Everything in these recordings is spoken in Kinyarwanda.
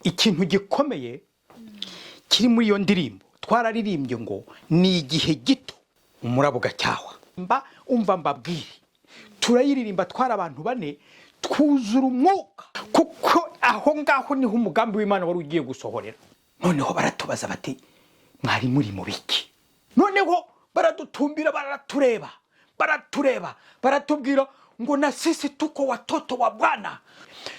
Ikintu gikomeye kiri muri iyo ndirimbo twararirimbye ngo ni igihe gito umurabo ugacyahwa. Mba umva mbabwire, turayiririmba twari abantu bane, twuzura umwuka, kuko aho ngaho niho umugambi w'Imana wari ugiye gusohorera. Noneho baratubaza bati: "Mwari muri mu biki?" Noneho baradutumbira, baratureba, baratureba, baratubwira ngo: "Na sisi tuko watoto wa Bwana."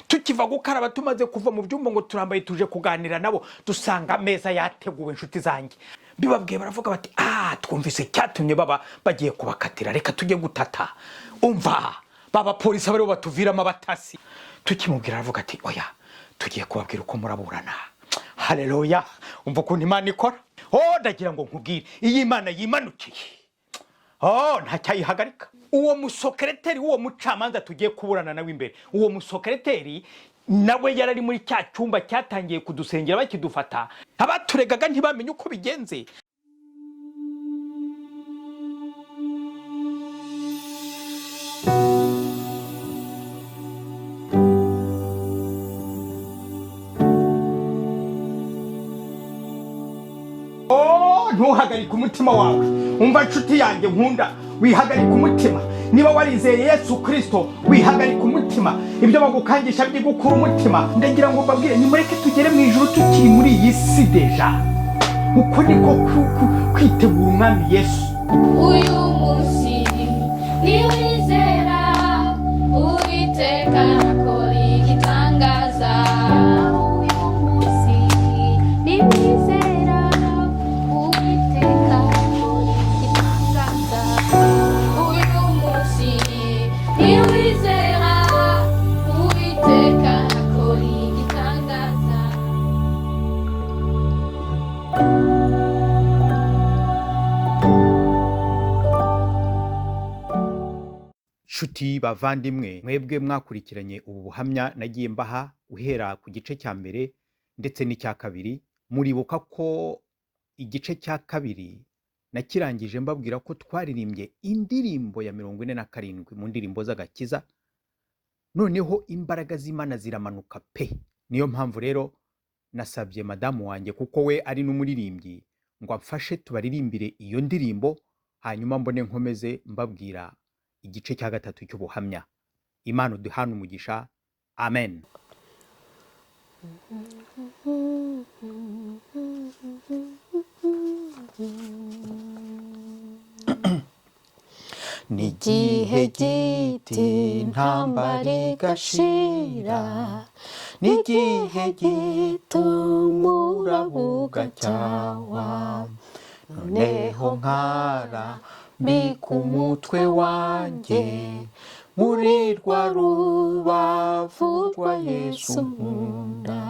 Tukiva gukaraba, tumaze kuva mu byumba ngo turambaye, tuje kuganira nabo, dusanga ameza yateguwe. Inshuti zanjye, bibabwiye baravuga bati: "Ah, twumvise cyatumye baba bagiye kubakatira, reka tujye gutata." Umva, baba polisi baribo batuviramo abatasi. Tukimubwira aravuga ati: "Oya, tugiye kubabwira uko muraburana." Haleluya! Umva ukuntu Imana ikora. Oh, ndagira ngo nkubwire, iyo Imana yimanukiye, oh, ntacyayihagarika. Uwo musokereteri w'uwo mucamanza tugiye kuburana nawe imbere, uwo musokereteri nawe yari ari muri cya cyumba cyatangiye kudusengera bakidufata. Abaturegaga ntibamenye uko bigenze. Oh, ntuhagarike umutima wawe. Umva nshuti yanjye nkunda, wihagarika umutima. Niba warizeye Yesu Kirisito, wihagarika umutima. Ibyo bagukangisha byigukura umutima. Ndagira ngo mbabwire, nimureke tugere mu ijuru tukiri muri iyi si déjà. Uko niko kwitegura umwami Yesu. Uyu munsi niwizera, Uwiteka akora igitangaza. Uyu munsi niwizera, Uwiteka akora igitangaza. Uyu munsi niwizera, Uwiteka akora igitangaza. Nshuti bavandimwe, mwebwe mwakurikiranye ubu buhamya nagiye mbaha uhera ku gice cya mbere ndetse n'icya kabiri, muribuka ko igice cya kabiri nakirangije mbabwira ko twaririmbye indirimbo ya 47 mu ndirimbo z'agakiza, noneho imbaraga z'Imana ziramanuka pe. Niyo mpamvu rero nasabye madamu wanjye, kuko we ari n'umuririmbyi, ngo amfashe tubaririmbire iyo ndirimbo, hanyuma mbone nkomeze mbabwira igice cya gatatu cy'ubuhamya. Imana uduhane umugisha, amen. Ni Igihe gito intambara igashira, n'igihe gito umuraba ugacyahwa, noneho nkara mbika umutwe wanjye muri rwa rubavu rwa Yesu nkunda.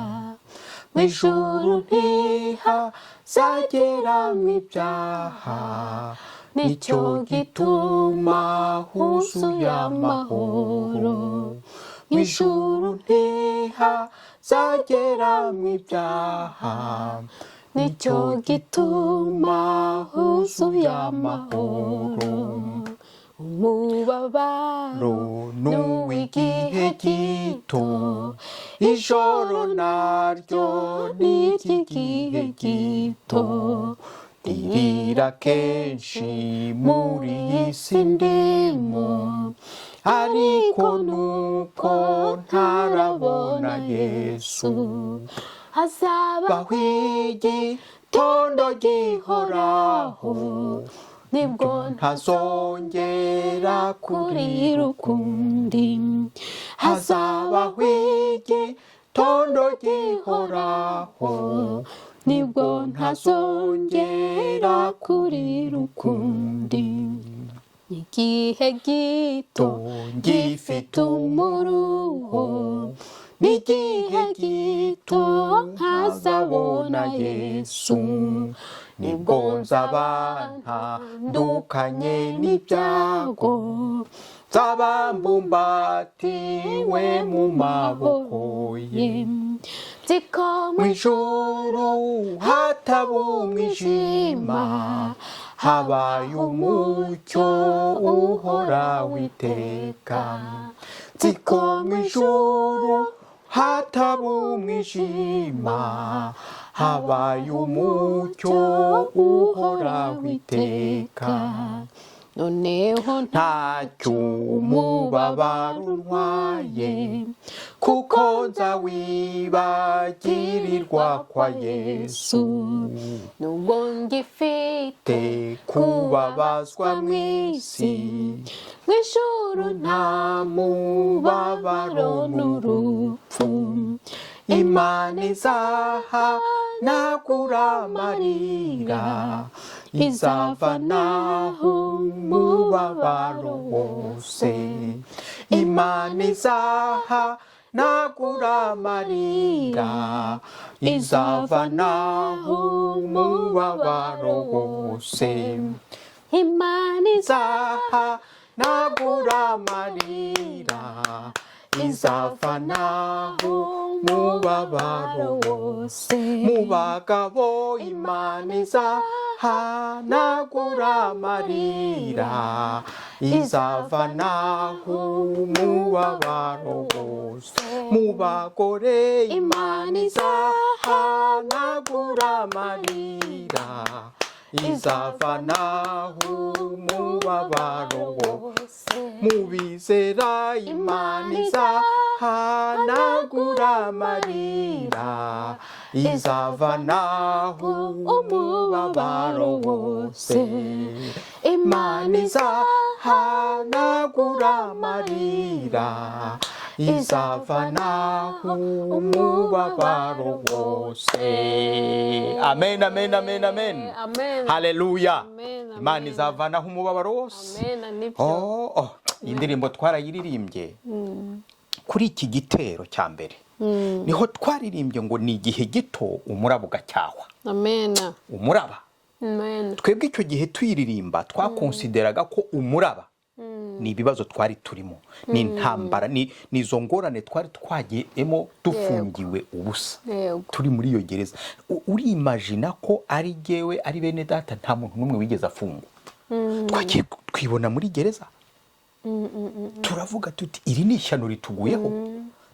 Mu ijuru ntihazageramo ibyaha, nicyo gituma huzuye amahoro. Mu ijuru ntihazageramo ibyaha, nicyo gituma huzuye amahoro. Umubabaro n'uw'igihe gito, ijoro naryo ni iry'igihe gito. Ririra kenshi muri iyi si ndimo, ariko nuko ntarabona Yesu. Hazaba baho igitondo gihoraho, nibwo ntazongera kurira ukundi. Hazabaho igitondo gihoraho, Nibwo ntazongera kurira ukundi. Igihe gito ngifite umuruho, n'igihe gito nkazabona Yesu, nibwo nzaba ntandukanye n'ibyago, nzaba mbumbatiwe mu maboko ye. Nziko mu ijuru hataba umwijima, habaye umucyo uhora witeka. Nziko mu ijuru Hataba umwijima, habaye umucyo uhoraho iteka. Noneho Ntacyo umubabaro untwaye, kuko nza wibagirirwa kwa Yesu. Nubwo ngifite Te kubabazwa mu isi, mu ijuru nta mubabaro n'urupfu. Imana izahanagura amarira, izavanaho umubabaro wose. Imana izahanagura amarira, izavanaho umubabaro wose. Imana Izahanagura amarira, izavanaho umubabaro wose. Mu bagabo, Imana izahanagura amarira, izavanaho umubabaro wose. Mu bagore, Imana izahanagura amarira, izavanaho umubabaro wose. Mu bizera, Imana izahanagura amarira, izavanaho umubabaro wose. Imana izahanagura amarira, izavanaho umubabaro wose. Amen, amen, amen, amen. Amen. Haleluya. Amen, amen. Imana izavanaho umubabaro wose. Amen, nibyo. Oh, iyi ndirimbo twarayiririmbye kuri iki gitero cya mbere. Niho twaririmbye ngo ni igihe gito umuraba ugacyahwa. Amen. Umuraba, Amen. twebwe icyo gihe tuyiririmba twakonsideraga ko umuraba ni ibibazo twari turimo, ni intambara, ni izo ngorane twari twagiyemo dufungiwe ubusa, turi muri iyo gereza. Urimajina ko ari jyewe, ari bene data, nta muntu n'umwe wigeze afungwa. Twagiye twibona muri gereza, turavuga tuti: "Iri ni ishyano rituguyeho."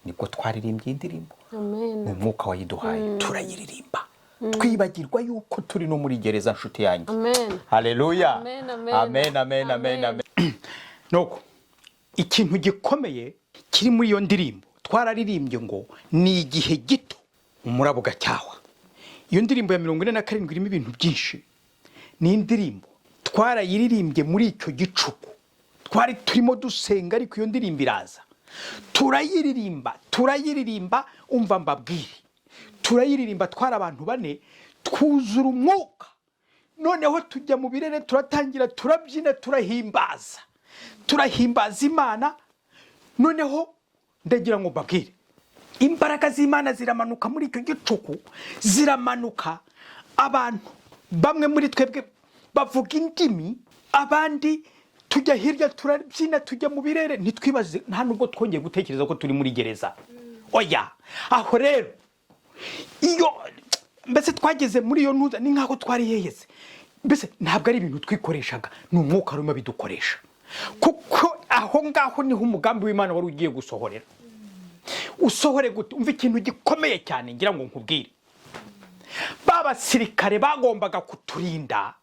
Nibwo twaririmbye indirimbo. Amen. Ni umwuka wayiduhaye, turayiririmba twibagirwa yuko turi no muri gereza, nshuti yanjye. Amen. Haleluya. Amen, amen. Amen, amen, amen. Amen. Amen. Nuko ikintu gikomeye kiri muri iyo ndirimbo, twararirimbye ngo ni igihe gito umuraba ugacyahwa. Iyo ndirimbo ya 47 irimo ibintu byinshi. Ni indirimbo twarayiririmbye muri icyo gicuku twari turimo dusenga, ariko iyo ndirimbo iraza, turayiririmba, turayiririmba. Umva mbabwire, turayiririmba twari abantu bane, twuzura umwuka, noneho tujya mu birere, turatangira turabyina, turahimbaza, turahimbaza Imana. Noneho ndagira ngo mbabwire, imbaraga z'Imana ziramanuka muri icyo gicuku, ziramanuka. Abantu bamwe muri twebwe bavuga indimi, abandi tujya hirya turabyina, tujya mu birere, ntitwibaze, nta nubwo twongeye gutekereza ko turi muri gereza. Oya, aho rero iyo mbese twageze muri iyo ntuza, ni nk'aho twari yeyeze. Mbese ntabwo ari ibintu twikoreshaga, ni umwuka urimo bidukoresha, kuko aho ngaho niho umugambi w'Imana wari ugiye gusohorera. Usohore gute? Umva ikintu gikomeye cyane ngira ngo nkubwire. Ba basirikare bagombaga kuturinda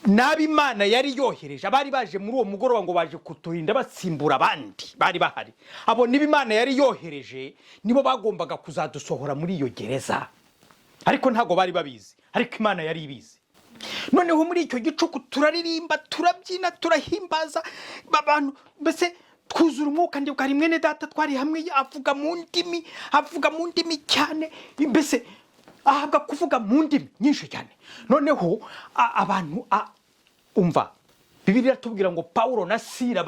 n'abo Imana yari yohereje, abari baje muri uwo mugoroba ngo baje kuturinda basimbura abandi bari bahari, abo nibo Imana yari yohereje, nibo bagombaga kuzadusohora muri iyo gereza, ariko ntabwo bari babizi, ariko Imana yari ibizi. Noneho muri icyo gicuku turaririmba, turabyina, turahimbaza abantu, mbese twuzura umwuka. Ndibuka hari mwene data twari hamwe, avuga mu ndimi, avuga mu ndimi cyane, mbese ahabwa kuvuga mu ndimi nyinshi cyane. Noneho abantu umva, Bibiliya iratubwira ngo Pawulo na Sira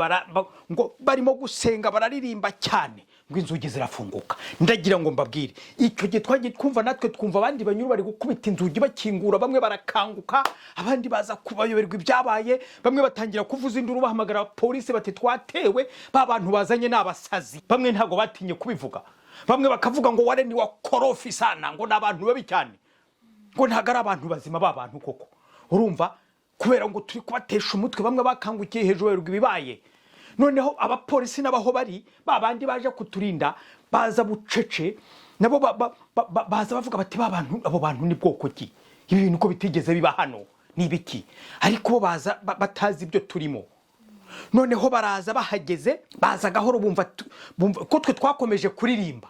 ngo barimo gusenga, bararirimba cyane, ngo inzugi zirafunguka. Ndagira ngo mbabwire, icyo gihe twagiye twumva natwe, twumva abandi banyuru bari gukubita inzugi bakingura, bamwe barakanguka, abandi baza kubayoberwa ibyabaye, bamwe batangira kuvuza induru bahamagara polisi bati: "Twatewe, ba bantu bazanye ni abasazi." Bamwe ntabwo batinye kubivuga, bamwe bakavuga ngo wale ni wakorofi sana, ngo ni abantu babi cyane, ngo ntabwo ari abantu bazima ba bantu koko. Urumva, kubera ngo turi kubatesha umutwe, bamwe bakangukiye hejuru bayoberwa ibibaye. Noneho abapolisi n'abaho bari ba bandi baje kuturinda baza bucece, nabo baza bavuga bati: "Ba bantu, abo bantu ni bwoko ki? Ibi bintu ko bitigeze biba hano, ni ibiki?" Ariko bo baza batazi ibyo turimo. Noneho baraza, bahageze baza gahoro, bumva ko twe twakomeje kuririmba,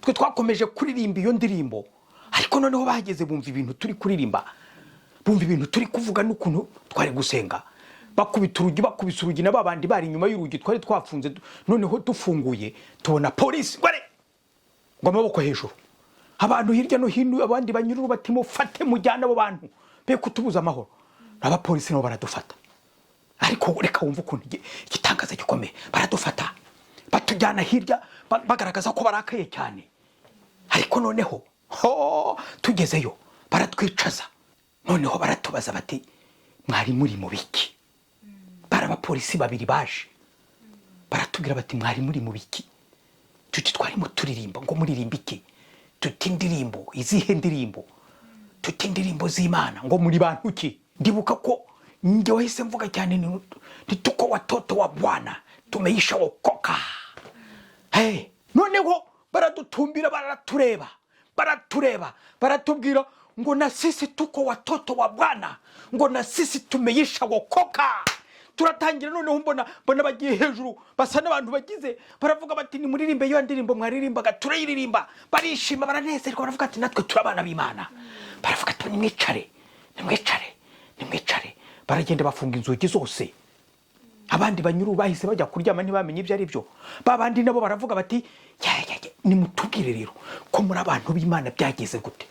twe twakomeje kuririmba iyo ndirimbo. Ariko noneho bahageze bumva ibintu turi kuririmba, bumva ibintu turi kuvuga n'ukuntu twari gusenga. Bakubita urugi, bakubise urugi, na babandi bari inyuma y'urugi twari twafunze. Noneho dufunguye tubona polisi ngo: "Are, ngo amaboko hejuru!" Abantu hirya no hino, abandi banyururu bati: "Mufate mujyane abo bantu be kutubuza amahoro." Abapolisi nabo baradufata. Ariko reka wumve ukuntu igitangaza gikomeye. Baradufata batujyana hirya, bagaragaza ko barakaye cyane. Ariko noneho ho tugezeyo baratwicaza, noneho baratubaza bati: "Mwari muri mu biki?" Bari abapolisi babiri baje, baratubwira bati: "Mwari muri mu biki?" Tuti: "Twarimo turirimba." Ngo: "Muririmba iki?" Tuti: "Indirimbo." "Izihe ndirimbo?" Tuti: "Indirimbo z'Imana." Ngo: "Muri bantu ki?" Ndibuka ko njye wahise mvuga cyane ni "Tuko watoto wa Bwana, tumeisha wokoka." Hey, noneho baradutumbira, baratureba, baratureba, baratubwira ngo: "Na sisi tuko watoto wa Bwana," ngo: "Na sisi tumeisha wokoka." Turatangira. Noneho mbona bagiye hejuru, basa n'abantu bagize, baravuga bati: "Nimuririmbe iyo ndirimbo mwaririmbaga." Turayiririmba, barishima, baranezerwa, baravuga ati: "Natwe turi abana b'Imana." Baravuga ati: "Nimwicare, nimwicare, nimwicare." Baragenda bafunga inzugi zose. Abandi banyuru bahise bajya kuryama, ntibamenye ibyo ari byo. Ba bandi nabo baravuga bati: "Ya, ya, ya, nimutubwire rero ko muri abantu b'Imana, byageze gute?"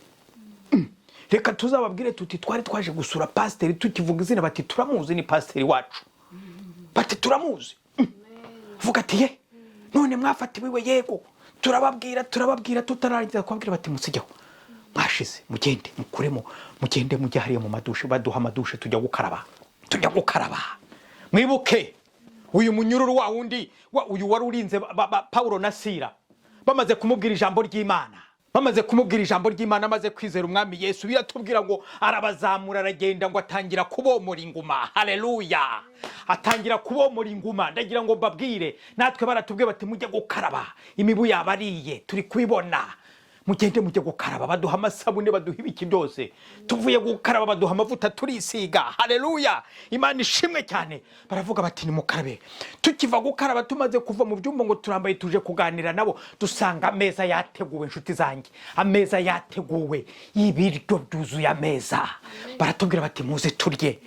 Reka tuzababwire tuti twari twaje gusura pasiteri. Tukivuga izina bati: "Turamuzi, ni pasiteri wacu." Bati: "Turamuzi." Vuga ati: "Ye, none mwafatiwe iwe?" "Yego." Turababwira, turababwira, tutarangiza kubabwira bati: "Musigeho, mwashize, mugende mukuremo, mugende mujye hariya mu madushe." Baduha amadushe, tujya gukaraba, tujya gukaraba. Mwibuke uyu munyururu wa wundi uyu wari urinze Paulo na Sira, bamaze kumubwira ijambo ry'Imana, bamaze kumubwira ijambo ry'Imana, amaze kwizera Umwami Yesu, biratubwira ngo arabazamura, aragenda, ngo atangira kubomora inguma. Haleluya! Atangira kubomora inguma. Ndagira ngo mbabwire, natwe baratubwiye bati: "Mujye gukaraba, imibu yabariye, turi kubibona, mugende mujye gukaraba." Baduha amasabune, baduha ibiki byose. Tuvuye gukaraba baduha amavuta, turisiga. Haleluya, Imana ishimwe cyane. Baravuga bati: "Nimukarabe." Tukiva gukaraba, tumaze kuva mu byumba ngo turambaye, tuje kuganira nabo, dusanga ameza yateguwe. Inshuti zanjye, ameza yateguwe, ibiryo byuzuye ameza. Baratubwira bati: "Muze turye."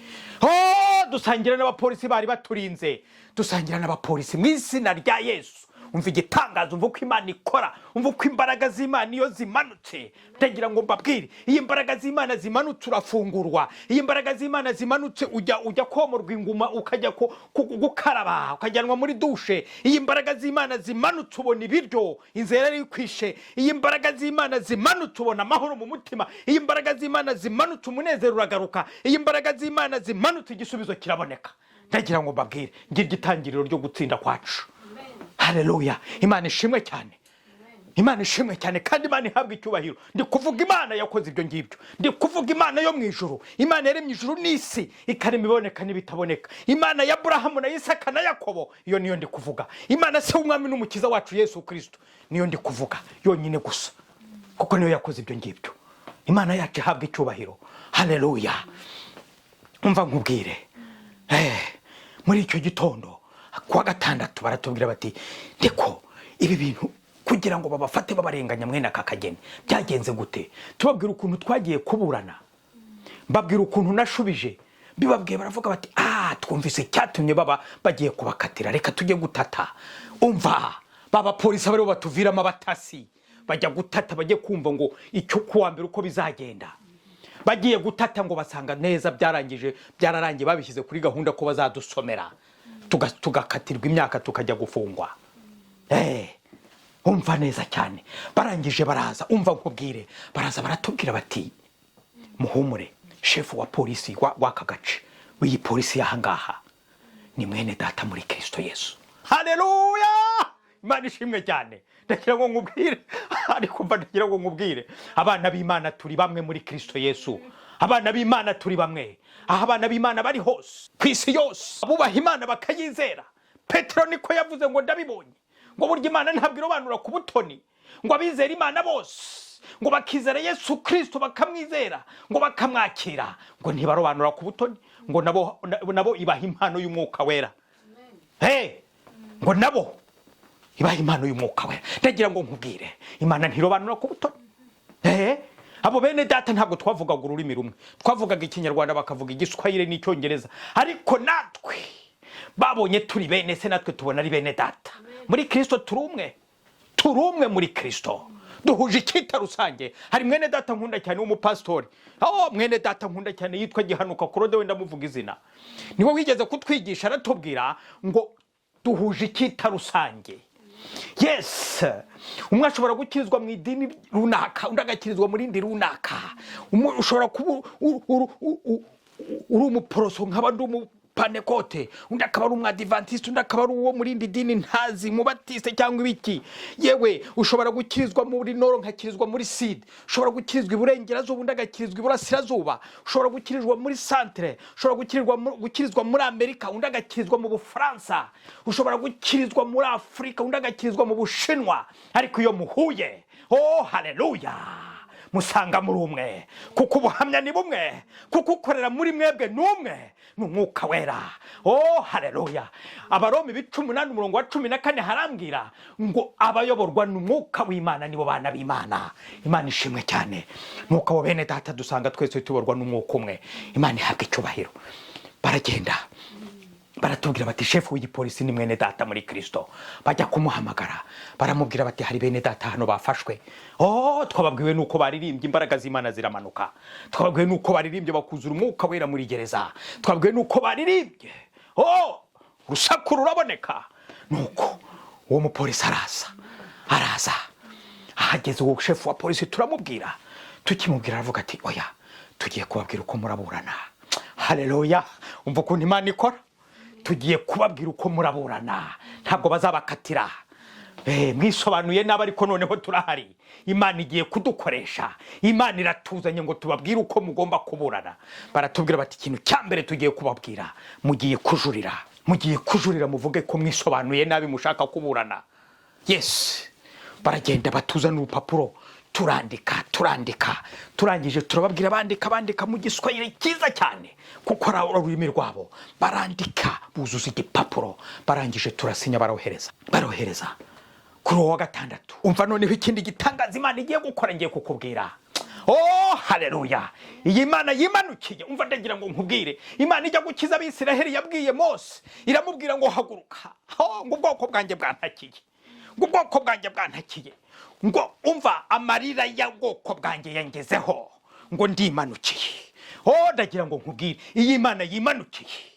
Oh, dusangira n'abapolisi bari baturinze, dusangira n'abapolisi mu izina rya Yesu. Umva igitangaza, umva uko Imana ikora, umva uko imbaraga z'Imana iyo zimanutse. Ndagira ngo mbabwire, iyo imbaraga z'Imana zimanutse urafungurwa. Iyo imbaraga z'Imana zimanutse ujya komorwa inguma, ukajya gukaraba, ukajyanwa muri dushe. Iyo imbaraga z'Imana zimanutse ubona ibiryo inzira yari ikwishe. Iyo imbaraga z'Imana zimanutse ubona amahoro mu mutima. Iyo imbaraga z'Imana zimanutse umunezero uragaruka. Iyo imbaraga z'Imana zimanutse igisubizo kiraboneka. Ndagira ngo mbabwire, ngiryo itangiriro ryo gutsinda kwacu. Haleluya, Imana ishimwe cyane, Imana ishimwe cyane, kandi Imana ihabwa icyubahiro. Ndi kuvuga Imana yakoze ibyo ngibyo, ndi kuvuga Imana yo mu ijuru, Imana yaremye ijuru n'isi, ikarema iboneka n'ibitaboneka, Imana ya Aburahamu na Isaka na Yakobo. Iyo niyo ndi kuvuga, Imana se w'Umwami n'Umukiza wacu Yesu Kirisito, niyo ndi kuvuga yonyine gusa, kuko niyo yakoze ibyo ngibyo. Imana yacu ihabwa icyubahiro. Haleluya! Umva nkubwire, muri icyo gitondo kuwa gatandatu baratubwira bati: "Ndiko ibi bintu kugira ngo babafate babarenganya mwene aka kageni byagenze gute?" Tubabwira ukuntu twagiye kuburana, mbabwira ukuntu nashubije. Bibabwiye baravuga bati: "Ah, twumvise icyatumye baba bagiye kubakatira, reka tujye gutata." Umva, baba polisi baribo batuviramo abatasi, bajya gutata, bajye kumva ngo icyo kuwa mbere uko bizagenda. Bagiye gutata ngo basanga neza byarangije, byararangiye, babishyize kuri gahunda ko bazadusomera, tugakatirwa imyaka, tukajya gufungwa. Umva neza cyane, barangije baraza. Umva nkubwire, baraza baratubwira bati: "Muhumure, shefu wa polisi w'aka gace, w'iyi polisi y'ahangaha, ni mwene data muri Kirisito Yesu." Haleluya, Imana ishimwe cyane. Ndagira ngo nkubwire, ariko mba ndagira ngo nkubwire, abana b'Imana turi bamwe muri Kirisito Yesu. Abana b'Imana turi bamwe. Aho abana b'Imana bari hose ku isi yose, bubaha Imana bakayizera, Petero niko yavuze ngo ndabibonye, ngo burya Imana ntabwo irobanura ku butoni, ngo abizera Imana bose, ngo bakizera Yesu Kirisito, bakamwizera, ngo bakamwakira, ngo ntibarobanura ku butoni, ngo nabo ibaha impano y'Umwuka Wera. Hey, ngo nabo ibaha impano y'Umwuka Wera. Ndagira ngo nkubwire, Imana ntirobanura ku butoni. Abo bene data ntabwo twavugaga ururimi rumwe, twavugaga Ikinyarwanda, bakavuga Igiswahili n'Icyongereza, ariko natwe babonye turi bene se, natwe tubona ari bene data muri Kirisito. Turi umwe, turi umwe muri Kirisito, duhuje icyita rusange. Hari mwene data nkunda cyane w'umupasitori, oh, mwene data nkunda cyane yitwa Gihanuka Claude, wenda muvuga izina, niwe wigeze kutwigisha, aratubwira ngo duhuje icyita rusange. Yes, umwe ashobora gukirizwa mu idini runaka, undi agakirizwa mu rindi runaka. Umwe ushobora kuba uri umuporoso, nkaba ndi umupanekote, undi akaba ari umwadivantiste, undi akaba ari uwo mu rindi dini ntazi, mubatiste cyangwa ibiki. Yewe, ushobora gukirizwa muri nord, nkakirizwa muri sud. Ushobora gukirizwa iburengerazuba, undi agakirizwa iburasirazuba. Ushobora gukirizwa muri centre, ushobora gukirizwa muri Amerika, undi agakirizwa mu Bufaransa. Ushobora gukirizwa muri Afurika, undi agakirizwa mu Bushinwa. Ariko iyo muhuye, oh haleluya, musanga muri umwe, kuko ubuhamya ni bumwe, kuko ukorera muri mwebwe ni umwe, ni Umwuka Wera. Oh haleluya! Abaroma ibice 8, umurongo wa 14, harambwira ngo abayoborwa n'Umwuka w'Imana nibo bana b'Imana. Imana ishimwe cyane. Nuko abo bene data dusanga twese tuyoborwa n'umwuka umwe. Imana ihabwa icyubahiro. Baragenda baratubwira bati shefu w'igipolisi ni mwene data muri Kirisito. Bajya kumuhamagara, baramubwira bati hari bene data hano bafashwe. Oh, twababwiwe nuko baririmbye, imbaraga z'Imana ziramanuka. Twababwiwe nuko baririmbye bakuzura Umwuka Wera muri gereza. Twababwiwe nuko baririmbye, oh, urusaku ruraboneka. Nuko uwo mupolisi araza, araza. Ahageze uwo shefu wa polisi, turamubwira. Tukimubwira aravuga ati oya, tugiye kubabwira uko muraburana. Haleluya! Umva ukuntu Imana ikora. Tugiye kubabwira uko muraburana, ntabwo bazabakatira. Mwisobanuye nabi, ariko noneho turahari, Imana igiye kudukoresha, Imana iratuzanye ngo tubabwire uko mugomba kuburana. Baratubwira bati ikintu cya mbere tugiye kubabwira, mugiye kujurira, mugiye kujurira, muvuge ko mwisobanuye nabi, mushaka kuburana. Yes, baragenda batuzana urupapuro, turandika, turandika. Turangije turababwira, bandika, bandika mu Giswahili cyiza cyane, kuko ari ururimi rwabo. Barandika buzuza igipapuro, barangije turasinya, barohereza, barohereza kuri uwo wa gatandatu. Umva noneho ikindi gitangaza Imana igiye gukora, ngiye kukubwira. Oh haleluya! Iyi Mana yimanukiye. Umva, ndagira ngo nkubwire, Imana ijya gukiza Abisiraheli yabwiye Mose, iramubwira ngo haguruka. Oh, ngo ubwoko bwanjye bwantakiye, ngo ubwoko bwanjye bwantakiye, ngo umva amarira y'ubwoko bwanjye yangezeho, ngo ndimanukiye. Oh, ndagira ngo nkubwire, iyi Imana yimanukiye,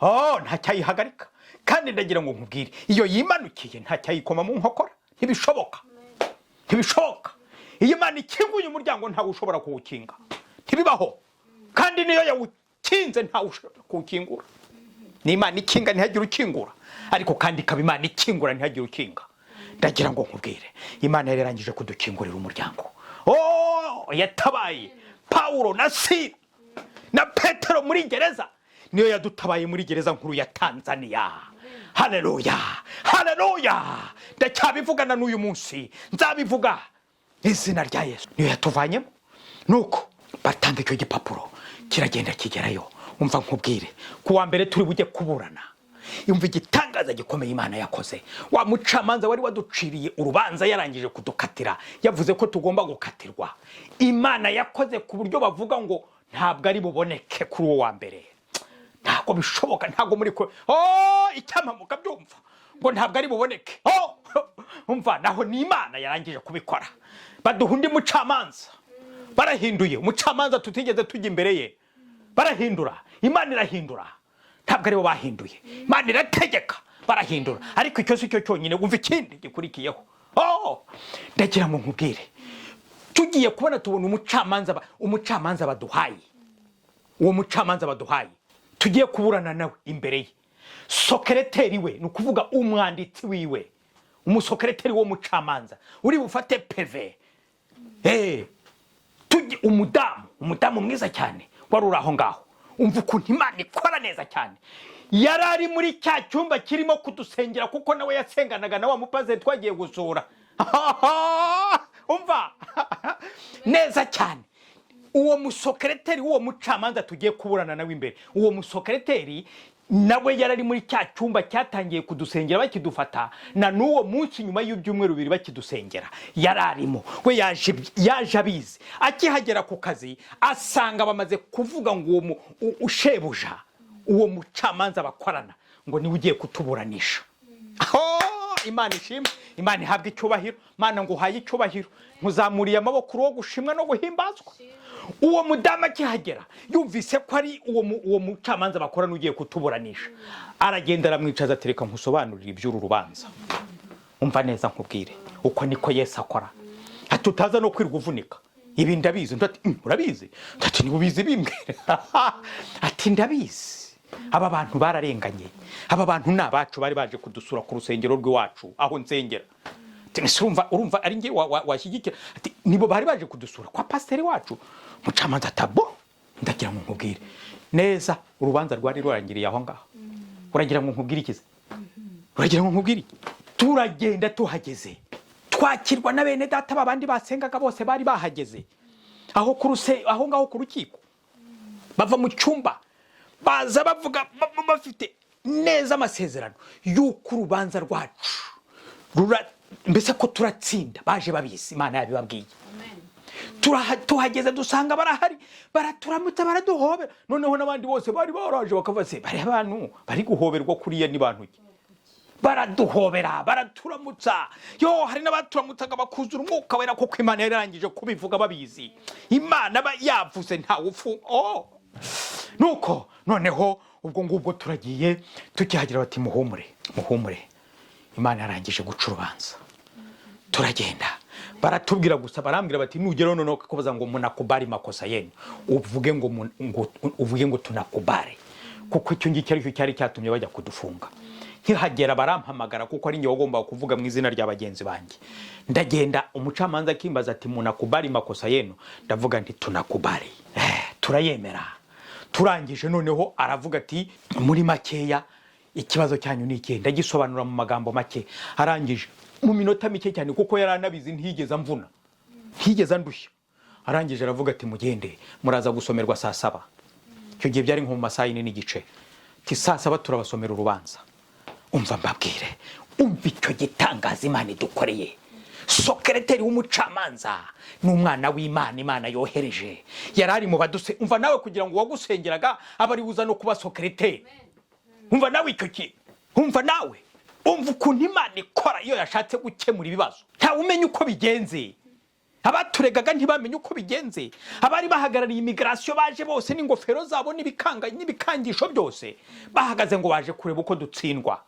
oh, ntacyayihagarika. Kandi ndagira ngo nkubwire, iyo yimanukiye ntacyayikoma mu nkokora, ntibishoboka, ntibishoboka. Iyo Imana ikinguye umuryango ntawe ushobora kuwukinga, ntibibaho. Kandi niyo yawukinze ntawe ushobora kuwukingura. Ni Imana ikinga ntihagire ukingura, ariko kandi ikaba Imana ikingura ntihagire ukinga. Ndagira ngo nkubwire, Imana yari yarangije kudukingurira umuryango. Oh, yatabaye Pawulo na Sila na Petero muri gereza, niyo yadutabaye muri gereza nkuru ya Tanzania. Haleluya, haleluya! Ndacyabivugana n'uyu munsi, nzabivuga izina rya Yesu. Niyo yatuvanyemo. Nuko batanga icyo gipapuro, kiragenda kigerayo. Umva nkubwire, ku wa mbere turi bujye kuburana. Yumva igitangaza gikomeye Imana yakoze. Wa mucamanza wari waduciriye urubanza, yarangije kudukatira, yavuze ko tugomba gukatirwa, Imana yakoze ku buryo bavuga ngo ntabwo ari buboneke kuri uwo wa mbere, ntabwo bishoboka, ntabwo muri ko, oh, icyampa mukabyumva, ngo ntabwo ari buboneke. Oh, umva, naho ni Imana yarangije kubikora. Baduha undi mucamanza, barahinduye umucamanza tutigeze tujya imbere ye, barahindura. Imana irahindura, ntabwo aribo bahinduye, Imana irategeka barahindura. Ariko icyo si cyo cyonyine, wumva ikindi gikurikiyeho. Oh, ndagira ngo nkubwire, tugiye kubona tubona umucamanza umucamanza baduhaye, uwo mucamanza baduhaye tugiye kuburana nawe imbere ye, sokereteri we, ni ukuvuga umwanditsi wiwe, umusokereteri w'umucamanza uri bufate PV, tujye umudamu, umudamu mwiza cyane wari uri aho ngaho. Umva ukuntu Imana ikora neza cyane. Yari ari muri cya cyumba kirimo kudusengera, kuko nawe yasenganaga na wa mupasiteri twagiye gusura. Umva neza cyane, uwo musokereteri w'uwo mucamanza tugiye kuburana nawe imbere, uwo musokereteri nawe yari ari muri cya cyumba cyatangiye kudusengera bakidufata, na n'uwo munsi nyuma y'ibyumweru 2 bakidusengera yari arimo. We yaje abizi. Akihagera ku kazi asanga bamaze kuvuga ngo uwo ushebuja, uwo mucamanza bakorana, ngo niwe ugiye kutuburanisha. Oh, Imana ishimwe, Imana ihabwe icyubahiro. Mana, ngo uhaye icyubahiro, nkuzamuriye amaboko uwo gushimwa no guhimbazwa. Uwo mudamu akihagera yumvise ko ari uwo mucamanza bakorana ugiye kutuburanisha, aragenda aramwicaza, atereka nkusobanurire iby'uru rubanza. Umva neza nkubwire, uko niko Yesu akora, ati utaza no kwirirwa uvunika, ibi ndabizi. Undi ati: Urabizi?" Ati: "Niba ubizi bimbwire." Ati: "Ndabizi, aba bantu bararenganye, aba bantu ni abacu, bari baje kudusura ku rusengero rw'iwacu aho nsengera." Ati: "Ese urumva ari njye washyigikira?" Ati: "Nibo bari baje kudusura kwa pasiteri wacu." Mucamanza ati: "Bo ndagira ngo nkubwire neza." Urubanza rwari rurangiriye aho ngaho. Uragira ngo nkubwire ikize? Uragira ngo nkubwire iki? Turagenda, tuhageze twakirwa na bene data babandi basengaga bose bari bahageze aho ngaho ku rukiko. Bava mu cyumba baza bavuga bafite neza amasezerano y'uko urubanza rwacu mbese ko turatsinda. Baje babizi, Imana yabibabwiye. Tuhageze dusanga barahari, baraturamutsa, baraduhobera. Noneho n'abandi bose bari baraje bakavuga se bari abantu bari guhoberwa kuriya ni bantu ki? Baraduhobera, baraturamutsa. Yo, hari n'abaturamutsaga bakuzura Umwuka Wera, kuko Imana yari yarangije kubivuga babizi. Imana aba yavuze, ntawe upfu. Oh. Nuko noneho ubwo ngubwo turagiye, tukihagera bati: "Muhumure, muhumure, Imana yarangije guca urubanza." Turagenda, baratubwira gusa, barambwira bati: "Nugeraho noneho kubaza ngo 'Mnakubali makosa yenu?' Uvuge ngo 'Tunakubali'," kuko icyo ngicyo aricyo cyari cyatumye bajya kudufunga. Nkihagera barampamagara, kuko ari njye wagombaga kuvuga mu izina rya bagenzi banjye. Ndagenda, umucamanza akimbaza ati: "Mnakubali makosa yenu?" Ndavuga nti: "Tunakubali." Turayemera. Turangije noneho aravuga ati: "Muri makeya ikibazo cyanyu ni ikihe?" Ndagisobanura mu magambo make. Arangije mu minota mike cyane, kuko yari anabizi, ntiyigeze amvuna, ntiyigeze andushya. Arangije aravuga ati: "Mugende, muraza gusomerwa saa 7." Icyo gihe byari nko mu masaha 4:30. Ati: "Saa 7 turabasomera urubanza." Umva mbabwire, umva icyo gitangaza Imana idukoreye. Sokereteri w'umucamanza ni umwana w'Imana, Imana yohereje, yari ari mu baduse. Umva nawe, kugira ngo uwagusengeraga abe ari buza no kuba sokereteri. Umva nawe icyo kintu, umva nawe, umva ukuntu Imana ikora iyo yashatse gukemura ibibazo. Ntawe umenya uko bigenze. Abaturegaga ntibamenye uko bigenze. Abari bahagarariye immigration baje bose n'ingofero zabo n'ibikanga n'ibikangisho byose, bahagaze ngo baje kureba uko dutsindwa.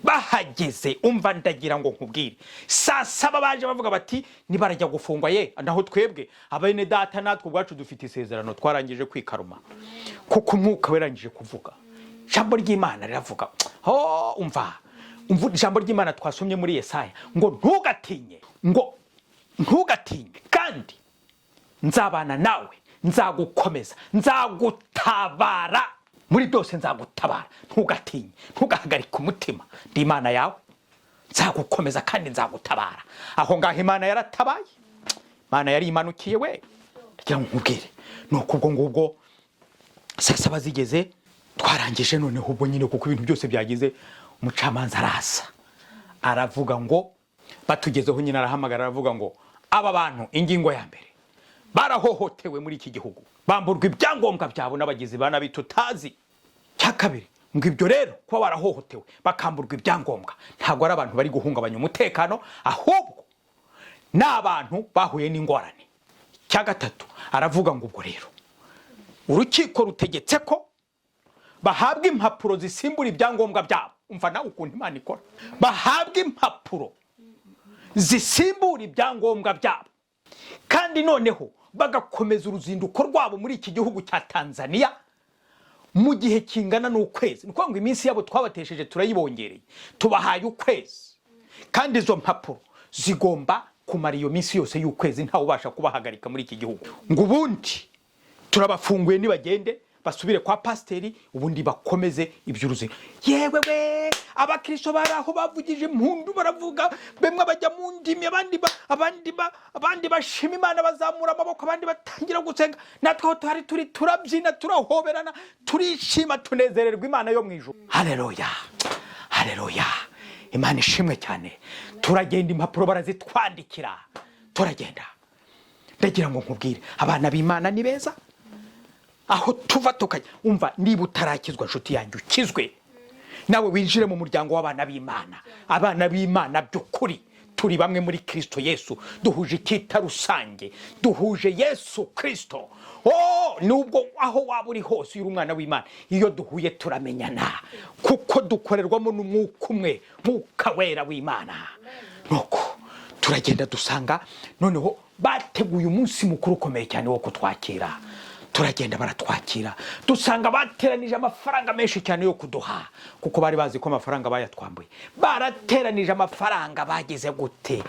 Bahageze, umva ndagira ngo nkubwire, saa 7 baje bavuga bati: "Nibarajya gufungwa ye." Naho twebwe abene data natwe ubwacu dufite isezerano, twarangije kwikaruma kuko Umwuka werangije kuvuga. Ijambo ry'Imana riravuga, oh, umva, umva ijambo ry'Imana twasomye muri Yesaya ngo: "Ntugatinye," ngo: "Ntugatinye, kandi nzabana nawe, nzagukomeza, nzagutabara muri byose, nzagutabara. Ntugatinye, ntugahagarike umutima, ndi Imana yawe, nzagukomeza kandi nzagutabara." Aho ngaho Imana yaratabaye, Imana yari imanukiye we. Reka nkubwire, nuko ubwo ngubwo saa 7 zigeze twarangije. Noneho ubwo nyine, kuko ibintu byose byagize, umucamanza araza aravuga ngo, batugezeho nyine arahamagara, aravuga ngo: "Aba bantu, ingingo ya mbere, barahohotewe muri iki gihugu, bamburwa ibyangombwa byabo n'abagizi ba nabi tutazi. Cya kabiri, ngo ibyo rero kuba barahohotewe bakamburwa ibyangombwa, ntabwo ari abantu bari guhungabanya umutekano, ahubwo ni abantu bahuye n'ingorane. Cya gatatu, aravuga ngo ubwo rero urukiko rutegetse ko bahabwa impapuro zisimbura ibyangombwa byabo." Umva nawe ukuntu Imana ikora. Bahabwa impapuro zisimbura ibyangombwa byabo, kandi noneho bagakomeza uruzinduko rwabo muri iki gihugu cya Tanzania mu gihe kingana n'ukwezi. Ni ukuvuga ngo iminsi yabo twabatesheje turayibongereye, tubahaye ukwezi, kandi izo mpapuro zigomba kumara iyo minsi yose y'ukwezi, ntawe ubasha kubahagarika muri iki gihugu. Ngo ubundi turabafunguye, nibagende. Basubire kwa pasiteri, ubundi bakomeze iby'uruzinduko. Yewe we, abakristo bari aho bavugije impundu, baravuga, bamwe bajya mu ndimi, abandi bashima Imana, bazamura amaboko, abandi batangira gusenga. Natwe aho tuhari turi turabyina, turahoberana, turishima, tunezererwa Imana yo mu ijuru. Haleluya, haleluya, Imana ishimwe cyane. Turagenda, impapuro barazitwandikira, turagenda. Ndagira ngo nkubwire, abana b'Imana ni beza aho tuva tukajya. Umva, niba utarakizwa, nshuti yanjye, ukizwe nawe winjire mu muryango w'abana b'Imana. Abana b'Imana by'ukuri turi bamwe muri Kristo Yesu, duhuje icyita rusange, duhuje Yesu Kristo. Oh, nubwo aho waba uri hose, iyo uri umwana w'Imana, iyo duhuye turamenyana, kuko dukorerwamo n'umwuka umwe, Mwuka Wera w'Imana. Nuko turagenda, dusanga noneho bateguye umunsi mukuru ukomeye cyane wo kutwakira. Turagenda, baratwakira, dusanga bateranije amafaranga menshi cyane yo kuduha, kuko bari bazi ko amafaranga bayatwambuye. Barateranije amafaranga, bagize gute?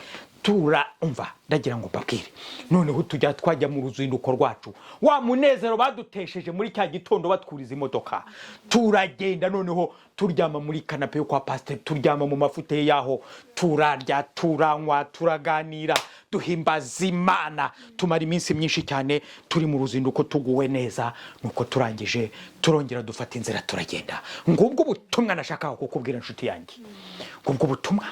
Turumva, ndagira ngo mbabwire, noneho tujya twajya mu ruzinduko rwacu, wa munezero badutesheje muri cya gitondo batwuriza imodoka. Turagenda, noneho turyama muri canapé yo kwa pasiteri, turyama mu mafuta ye yaho, turarya, turanywa, turaganira, duhimbaza Imana, tumara iminsi myinshi cyane turi mu ruzinduko tuguwe neza. Nuko turangije turongera dufata inzira, turagenda. Ngubwo ubutumwa nashakaga kukubwira, inshuti yanjye. Ngubwo ubutumwa,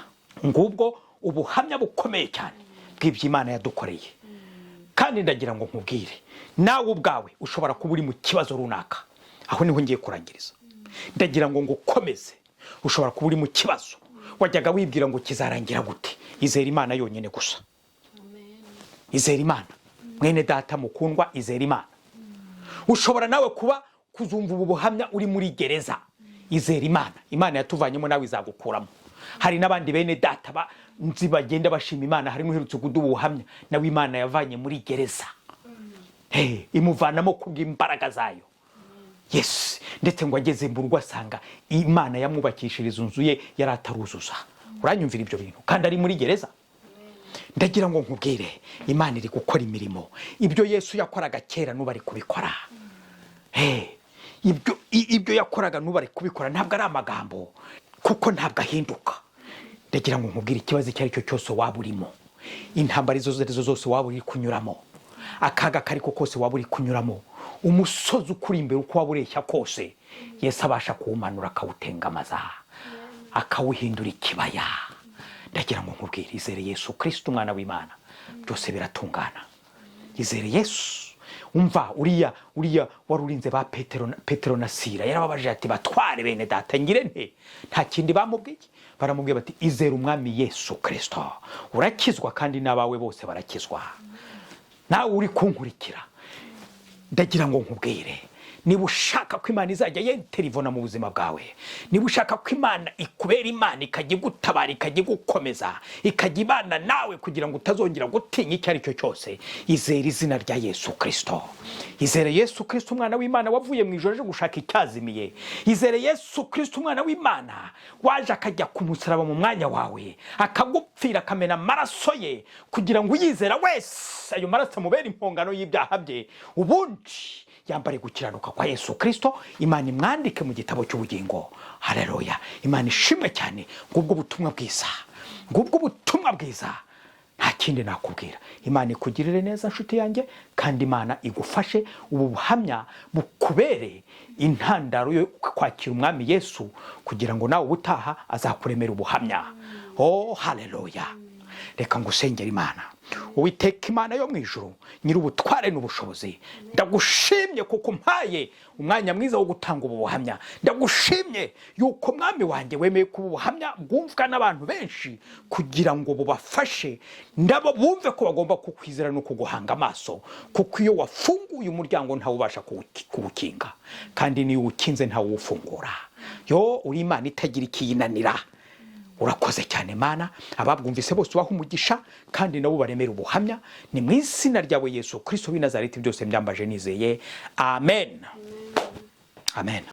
ngubwo ubuhamya bukomeye cyane bw'iby'Imana yadukoreye. Kandi ndagira ngo nkubwire, nawe ubwawe ushobora kuba uri mu kibazo runaka. Aho niho ngiye kurangiriza. Ndagira ngo ngukomeze. Ushobora kuba uri mu kibazo wajyaga wibwira ngo kizarangira gute. Izera Imana yonyine gusa, izera Imana, mwene data mukundwa, izera Imana. Ushobora nawe kuba kuzumva ubu buhamya uri muri gereza. Izera Imana. Imana yatuvanyemo, nawe izagukuramo. Hari n'abandi bene data nzi bagenda bashima Imana. Hari n'uherutse kuduha ubuhamya, nawe Imana yavanye muri gereza. Hey, imuvanamo kubw'imbaraga zayo. Yes, ndetse ngo ageze mu rugo asanga Imana yamwubakishiriza inzu ye yari ataruzuza. Uranyumvira ibyo bintu, kandi ari muri gereza? Ndagira ngo nkubwire, Imana iri gukora imirimo. Ibyo Yesu yakoraga kera n'ubu ari kubikora. Hey, ibyo yakoraga n'ubu ari kubikora. Ntabwo ari amagambo, kuko ntabwo ahinduka. Ndagira ngo nkubwire, ikibazo icyo ari cyo cyose waba urimo, intambara izo arizo zose waba uri kunyuramo, akaga kariko kose waba uri kunyuramo, umusozi ukuri imbere uko waba ureshya kose, Yesu abasha kuwumanura, akawutengamaza, akawuhindura ikibaya. Ndagira ngo nkubwire, izere Yesu Kristo umwana w'Imana, byose biratungana. Izere Yesu. Umva, uriya wari urinze ba Petero na Sira yarababajije ati: "Batware, bene data, ngire nte?" Nta kindi bamubwiye. Baramubwiye bati: "Izere Umwami Yesu Kristo, urakizwa kandi n'abawe bose barakizwa." Nawe uri kunkurikira, ndagira ngo nkubwire, niba ushaka ko Imana izajya yenterivona mu buzima bwawe, niba ushaka ko Imana ikubera Imana, ikajya igutabara, ikajya igukomeza, ikajya ibana nawe kugira ngo utazongera gutinya icyo ari cyo cyose, izere izina rya Yesu Kirisito. Izere Yesu Kirisito umwana w'Imana wavuye mu ijoro aje gushaka icyazimiye. Izere Yesu Kirisito umwana w'Imana waje akajya ku musaraba mu mwanya wawe, akagupfira, akamena amaraso ye kugira ngo uyizera wese ayo maraso amubere impongano y'ibyaha bye, ubundi yambare gukiranuka kwa Yesu Kirisito, Imana imwandike mu gitabo cy'ubugingo. Haleluya, Imana ishimwe cyane. Ngubwo ubutumwa bwiza, ngubwo ubutumwa bwiza. Nta kindi nakubwira. Imana ikugirire neza, nshuti yanjye, kandi Imana igufashe. Ubu buhamya bukubere intandaro yo kwakira Umwami Yesu, kugira ngo nawe ubutaha azakuremera ubuhamya. Oh, haleluya. Reka ngusengere. Imana, Uwiteka Imana yo mu ijuru, nyir'ubutware n'ubushobozi, ndagushimye kuko umpaye umwanya mwiza wo gutanga ubu buhamya. Ndagushimye yuko, Mwami wanjye, wemeye kuba ubuhamya bwumvwa n'abantu benshi kugira ngo bubafashe nabo bumve ko bagomba kukwizera no kuguhanga amaso, kuko iyo wafunguye umuryango ntawubasha kuwukinga, kandi niyo uwukinze ntawufungura. Yo uri Imana itagira ikiyinanira. Urakoze cyane, Mana. Ababwumvise bose ubaha umugisha, kandi nabo baremera ubuhamya. Ni mu izina ryawe Yesu Kristo w'i Nazareti byose mbyambaje nizeye. Amen, amen.